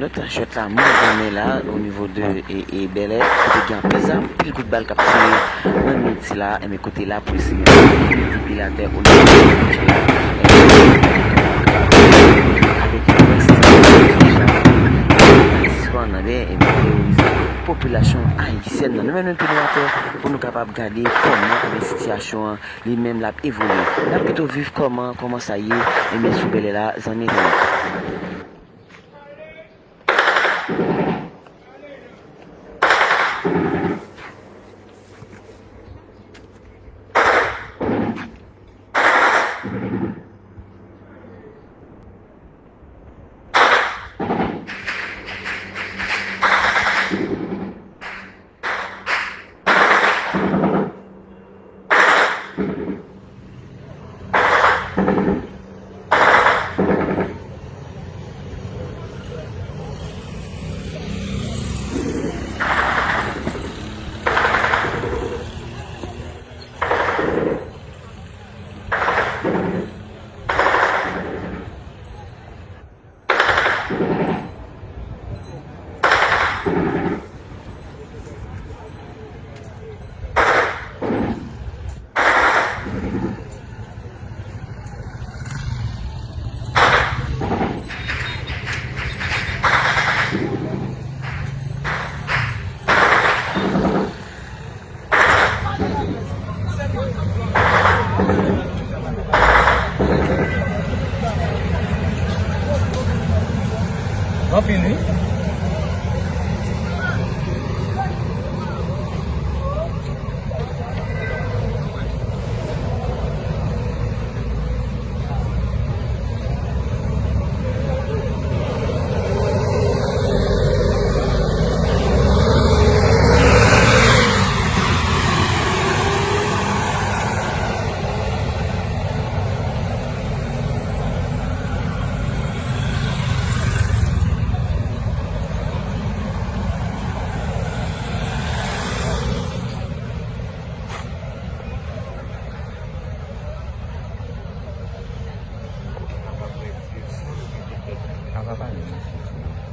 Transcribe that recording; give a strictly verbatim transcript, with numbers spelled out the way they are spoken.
Jwèt la, jwèt la, mwen renmen la, o nivo de, e, e, Bèlè, kote gen anpil zam, anpil kout bal k ap tire nan nwit la, enben kote lapolis li menm, li depi l atè, o nivo de avèk yon rès, sispann, enben, enben, teworize popilasyon ayisyèn nan. Nou menm, nou tounen atè pou nou kapab gade kòman, enben, sitiyasyon an, li menm, l ap evolye. N ap pito viv kòman, kòman sa ye, enben, sou Bèlè la, zanmi entènèt. Anpil, wi. Apa pale nan sesi?